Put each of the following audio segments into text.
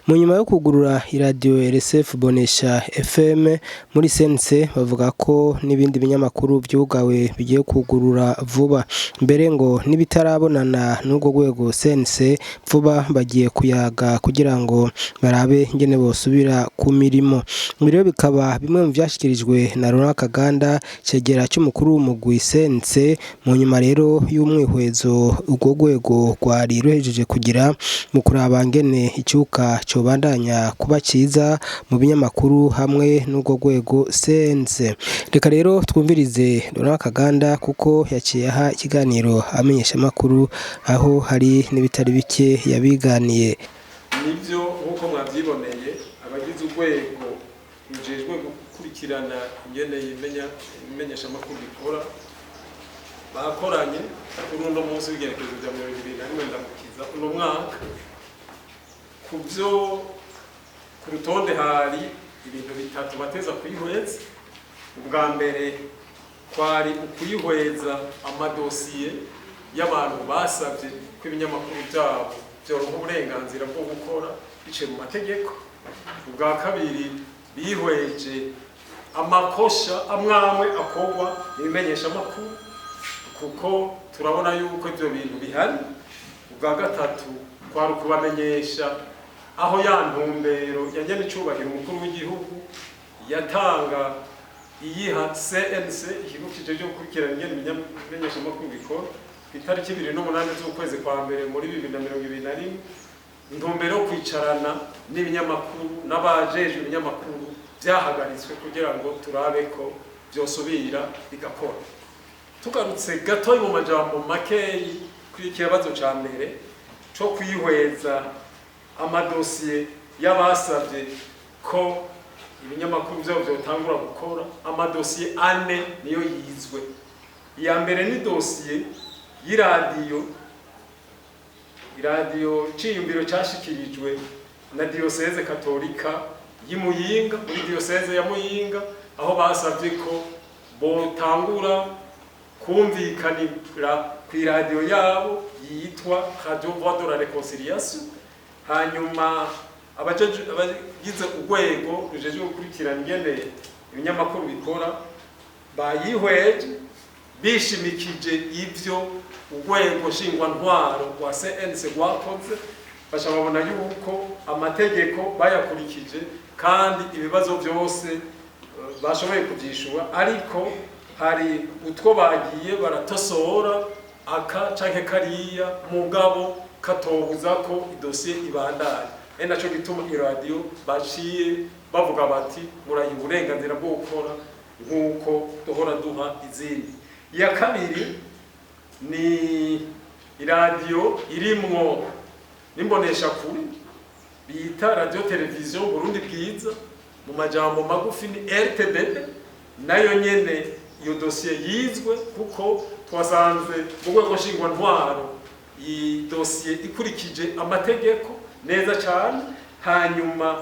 Mu nyuma yo kugurura iradiyo RSF Bonesha FM, muri CNC bavuga ko n'ibindi binyamakuru vyugawe bigiye kugurura vuba. Mbere ngo n'ibitarabonana n'urwo rwego CNC vuba bagiye kuyaga kugira ngo barabe ingene bosubira ku mirimo. Ibi rero bikaba bimwe mu vyashikirijwe na Laurent Kaganda, cegera c'umukuru w'umugwi CNC, mu nyuma rero y'umwihwezo urwo rwego rwari ruhejeje kugira mu kuraba ngene icuka cobandanya kuba ciza mu binyamakuru hamwe n'urwo rwego CNC. Reka rero twumvirize Laurent Kaganda, kuko yaciye aha ikiganiro amenyeshamakuru, aho hari n'ibitari bike yabiganiye. Nibyo, nk'uko mwabyiboneye, abagize urwego rujejwe gukurikirana ingene imenyeshamakuru rikora bakoranye kuri uno munsi w'igerekezo rya 21 Ndamukiza uno mwaka. Ku byo ku rutonde hari ibintu bitatu bateza kwihweza. Ubwa mbere kwari ukwihweza amadosiye y'abantu basabye ko ibinyamakuru byabo byoronka uburenganzira bwo gukora biciye mu mategeko. Ubwa kabiri, bihweje amakosha amwamwe akorwa n'ibimenyeshamakuru, kuko turabona yuko ibyo bintu bihari. Ubwa gatatu kwari ukubamenyesha aho ya ntumbero ya nyenicubahiro umukuru w'igihugu yatanga iyiha CNC, ikigo kijejwe gukurikirana ingene ibimenyeshamakuru bikora, ku itariki 28 z'ukwezi kwa mbere muri 2021, intumbero yo kwicarana n'ibinyamakuru n'abajejwe ibinyamakuru byahagaritswe kugira ngo turabe ko vyosubira bigakora. Tugarutse gatoyi mu majambo makeyi kuri ikibazo ca mbere co kwihweza amadosiye y'abasavye ko ibinyamakuru vyabo vyotangura gukora, amadosiye ane niyo yizwe. Iya mbere ni dosiye y'iradiyo, iradiyo ciyumviro cashikirijwe na diyoseze katolika y'i Muyinga, muri diyoseze ya Muyinga, aho basavye ko botangura kumvikanira ku iradiyo yabo yitwa Radio Voix de la Réconciliation. Hanyuma abagize urwego rujejwe gukurikirana ingene ibinyamakuru bikora bayihweje bishimikije ivyo urwego nshingwantwaro rwa CNC rwakoze, baca babona yuko amategeko bayakurikije kandi ibibazo byose bashoboye kuvyishura, ariko hari utwo bagiye baratosora aka canke kariya, mugabo katobuza ko idosiye ibandanya. Ari naco gituma iradiyo baciye bavuga bati: "Murayiha uburenganzira bwo gukora nk'uko duhora duha izindi." Iya kabiri ni iradiyo irimwo n'imboneshakure bita Radio Televiziyo Burundi Bwiza, mu majambo magufi ni RTBB. Nayo nyene iyo dosiye yizwe kuko twasanze mu rwego nshingwantwaro iyi dosiye ikurikije amategeko neza cyane. Hanyuma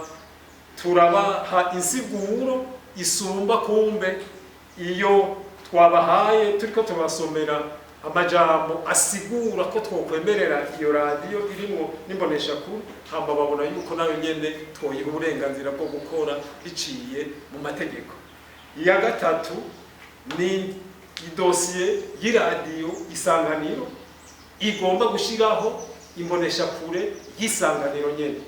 turabaha insiguro isumba kumbe iyo twabahaye, turiko tubasomera amajambo asigura ko twokwemerera iyo radiyo irimwo n'imboneshakure, hama babona yuko nayo nyene twoyiha uburenganzira bwo gukora biciye mu mategeko. Iya gatatu ni idosiye y'iradiyo Isanganiro igomba gushiraho imboneshakure y'Isanganiro nyene.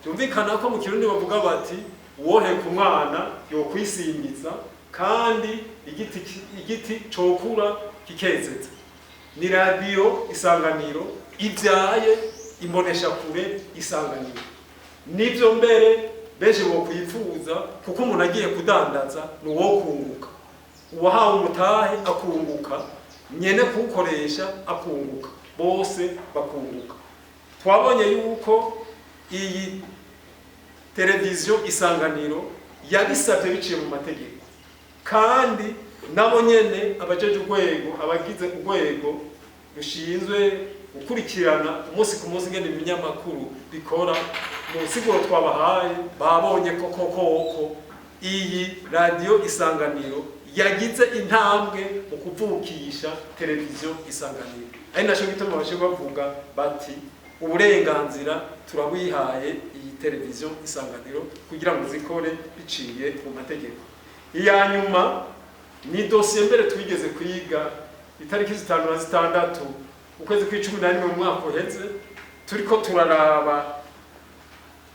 Byumvikana ko mu Kirundi bavuga bati: "Uwoheka umwana yokwisimbiza, kandi igiti cokura kikezeza." Ni radiyo Isanganiro ibyaye imboneshakure Isanganiro. Nivyo mbere benshi bokwifuza, kuko umuntu agiye kudandaza ni uwo kunguka, uwahawe umutahe akunguka, nyene kuwukoresha akunguka, bose bakunguka. Twabonye yuko iyi televiziyo Isanganiro yabisabye biciye mu mategeko, kandi nabo nyene abajeje urwego, abagize urwego rushinzwe gukurikirana umunsi ku munsi ingene ibinyamakuru bikora, mu nsiguro twabahaye babonye ko koko iyi radiyo Isanganiro yagize intambwe mu kuvukisha televiziyo Isanganiro, ari naco gituma baje bavuga bati Uburenganzira turawihaye iyi televiziyo Isanganiro kugira ngo zikore biciye mu mategeko. Iya nyuma ni dosiye mbere twigeze kwiga itariki 5 na 6 ukwezi kwa 11 mu mwaka uheze, turiko turaraba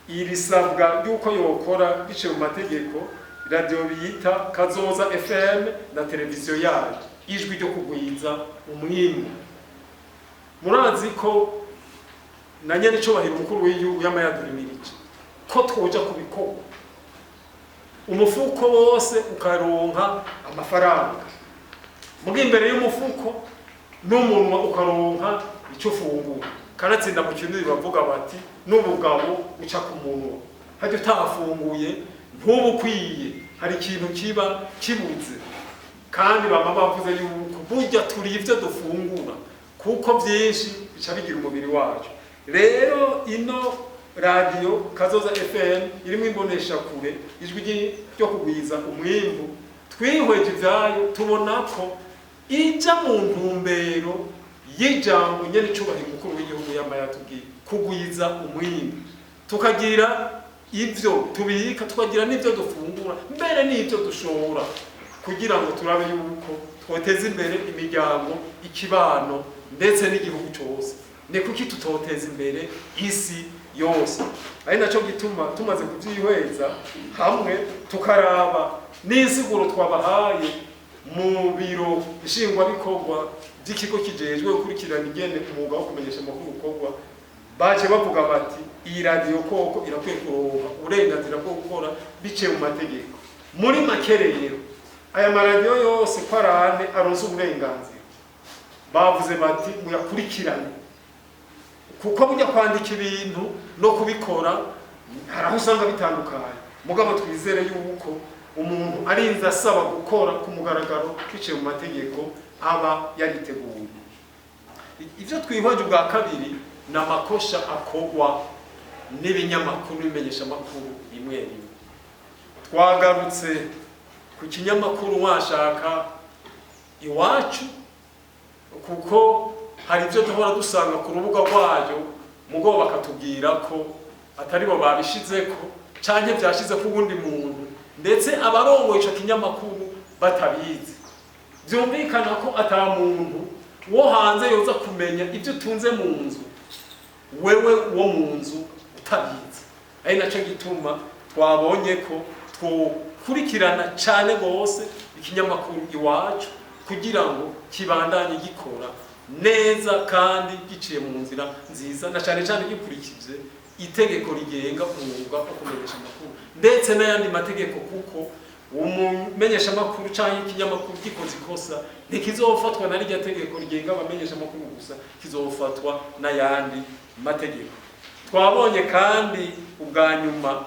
iri sabwa ry'uko yokora biciye mu mategeko radiyo biyita Kazoza FM na televiziyo yayo Ijwi ryo Kugwiza Umwimbu. Murazi ko na nyene icubahiro umukuru w'igihugu yamayaduhimirije ko twoja ku bikorwa, umufuko wose ukaronka amafaranga, muga imbere y'umufuko n'umunwa ukaronka icyo ufungura. Kanatsinda mu kintu bavuga bati n'ubugabo uca ku munwa, hajya utafunguye ntubukwiye, hari ikintu kiba kibuze. Kandi bama bavuze yuko burya turi ivyo dufungura, kuko byinshi bica bigira umubiri wacu. Rero ino radiyo Kazoza FM irimo imbonesha kure Ijwi ryo Kugwiza Umwimbu, twihweje ibyayo tubona ko ija mu ntumbero y'ijambo nyene icubahiro umukuru w'igihugu yama yatubwiye, kugwiza umwimbu, tukagira ivyo tubika, tukagira n'ivyo dufungura, mbere n'ivyo dushora, kugira ngo turabe yuko twoteza imbere imiryango, ikibano, ndetse n'igihugu cyose. Ni kuki tutoteza imbere isi yose? Ari nacyo gituma tumaze kubyihweza hamwe, tukaraba n'insiguro twabahaye mu biro nshingwabikorwa by'ikigo kijejwe gukurikirana ingene umwuga wo kumenyesha amakuru ukorwa, baje bavuga bati iyi radiyo koko irakwiye kuronka uburenganzira bwo gukora biciye mu mategeko. Muri make rero, aya maradiyo yose ko ari ane aronse uburenganzira, bavuze bati muyakurikirane, kuko burya kwandika ibintu no kubikora hari aho usanga bitandukanye. Mugabo twizere yuko umuntu arinze asaba gukora ku mugaragaro biciye mu mategeko aba yariteguye. Ibyo twihweje ubwa kabiri ni amakosha akorwa n'ibinyamakuru bimenyesha amakuru bimwe bimwe. Twagarutse ku kinyamakuru washaka Iwacu, kuko hari ibyo duhora dusanga ku rubuga rwayo, mugo bakatubwira ko atari bo babishizeko canke vyashize ko uwundi muntu, ndetse abarongoye ico kinyamakuru batabizi. Vyumvikana ko ata muntu wo hanze yoza kumenya ibyo utunze mu nzu, wewe wo mu nzu utabizi. Ari naco gituma twabonye ko twokurikirana cane gose ikinyamakuru Iwacu kugira ngo kibandanye gikora neza kandi giciye mu nzira nziza, na cane cane gikurikije itegeko rigenga umwuga wo kumenyesha amakuru ndetse n'ayandi mategeko, kuko umumenyesha amakuru canke ikinyamakuru gikoze ikosa ntikizofatwa na rirya tegeko rigenga abamenyesha amakuru gusa, kizofatwa n'ayandi mategeko. Twabonye kandi ubwa nyuma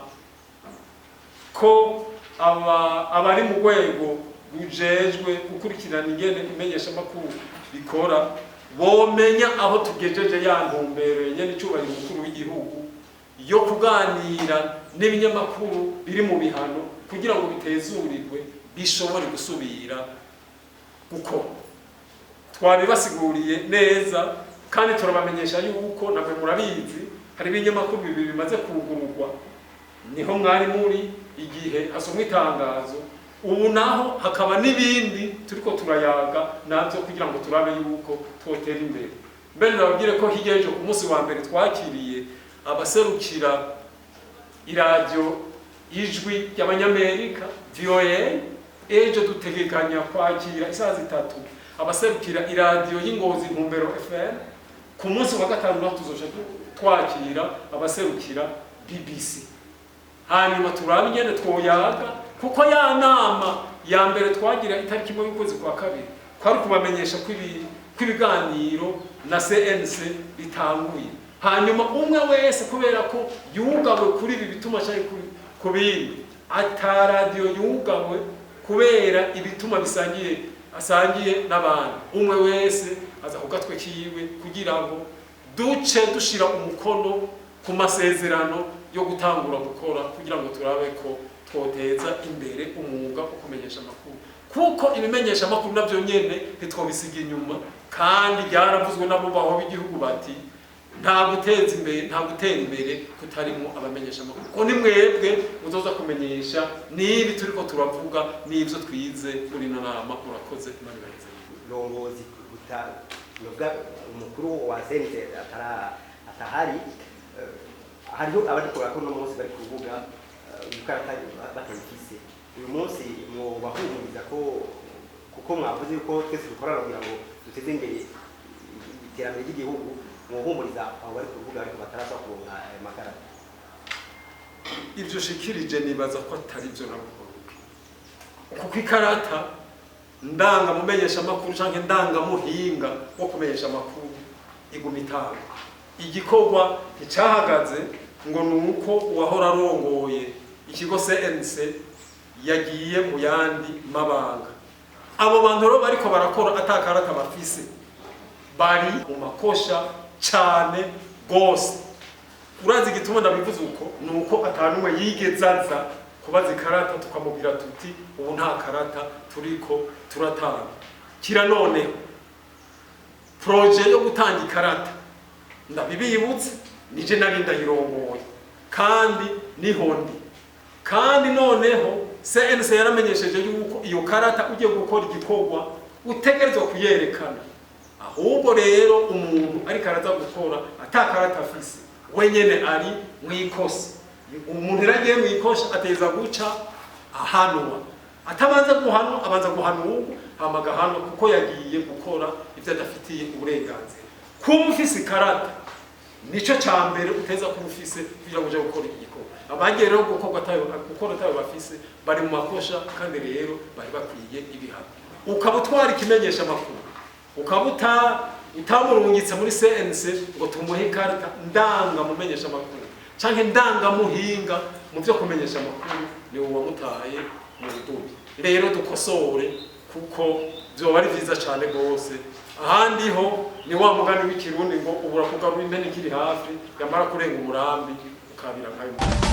ko abari mu rwego rujejwe gukurikirana ingene imenyesha amakuru bikora bomenya aho tugejeje ya ntumbero nyene icubahiro umukuru w'igihugu yo kuganira n'ibinyamakuru biri mu bihano kugira ngo bitezurirwe bishobore gusubira gukora. Twabibasiguriye neza kandi turabamenyesha yuko namwe murabizi, hari ibinyamakuru bibiri bimaze kugururwa, niho mwari muri igihe hasomwa itangazo. Ubu naho hakaba n'ibindi turiko turayaga navyo kugira ngo turabe yuko twotera imbere. Mbere nababwire ko hirya y'ejo ku munsi wa mbere twakiriye abaserukira iradiyo Ijwi ry'Abanyamerika, VOA. Ejo dutegekanya kwakira isaha 3 abaserukira iradiyo y'Ingozi, Ntumbero FM. Ku munsi wa gatanu naho tuzoca twakira abaserukira BBC, hanyuma turabe ingene twoyaga, kuko ya nama ya mbere twagira itariki 1 y'ukwezi kwa kabiri kwari kubamenyesha ko ibiganiro na CNC bitanguye, hanyuma umwe wese kubera ko yugawe kuri ibi bituma cyari ku bindi, ata radiyo yugawe kubera ibituma bisangiye asangiye n'abandi, umwe wese aza ku gatwe kiwe kugira ngo duce dushira umukono ku masezerano yo gutangura gukora, kugira ngo turabe ko twoteza imbere umwuga wo kumenyesha amakuru, kuko ibimenyesha amakuru navyo nyene ntitwobisiga inyuma. Kandi byaravuzwe n'abubaho b'igihugu bati Nta guteza imbere, nta gutera imbere kutarimo abamenyesha amakuru, ko ni mwebwe muzoza kumenyesha nibi turiko turavuga n'ivyo twize muri ino nama. Urakoze, Imana ibareze. Rongozi guta novuga umukuru wa CNC atahari, hariho abadukora ko no munsi bari kuvuga ikarata batayifise uyu munsi. Mwobahumuriza ko, kuko mwavuze yuko twese dukorana kugira ngo duteze imbere iterambere ry'igihugu, mwohumuriza abo bari ku rubuga ariko batarashobora kuronka ayo makarata? Ibyo ushikirije nibaza ko atari byo na buhoro, kuko ikarata ndangamumenyesha amakuru canke ndangamuhinga wo kumenyesha amakuru iguma itangwa. Igikorwa nticyahagaze ngo ni uko uwahora arongoye ikigo CNC yagiye mu yandi mabanga. Abo bantu rero bariko barakora atakarata bafise bari mu makosha cane gose. Urazi igituma ndabivuze uko? Ni uko atanumwe yigeze aza kubaza ikarata, tukamubwira tuti ubu nta karata turiko turatanga. Kira noneho projet yo gutanga ikarata, ndabibibutse, nije nari ndayirongoye kandi niho ndi. Kandi noneho CNC yaramenyesheje yuko iyo karata ugiye gukora igikorwa utegerezwa kuyerekana. Ahubwo rero umuntu ariko araza gukora atakarata afise, wenyene ari mwikosa. Umuntu rero agiye mwikosha ateza guca ahanwa, atabanza guhanwa, abanza guhanurwa hama agahanwa, kuko yagiye gukora ibyo adafitiye uburenganzira. Kuba ufise ikarata nico ca mbere uteza kuba ufise kugira ngo uje gukora iki gikorwa. Abagiye rero gukorwa atayo, gukora atayo bafise, bari mu makosha, kandi rero bari bakwiye ibihano. Ukaba utwara ikimenyesha amakuru, ukaba utamurungitse muri CNC ngo tumuhe ikarita ndanga mumenyesha amakuru canke ndangamuhinga mu byo kumenyesha amakuru, ni uwo wamutaye mu rudubi. Rero dukosore, kuko vyoba ari vyiza cane gose. Ahandi ho ni wa mugani w'ikirundi ngo ubura kugarura impene ikiri hafi, yamara kurenga umurambi ukabira nkayo.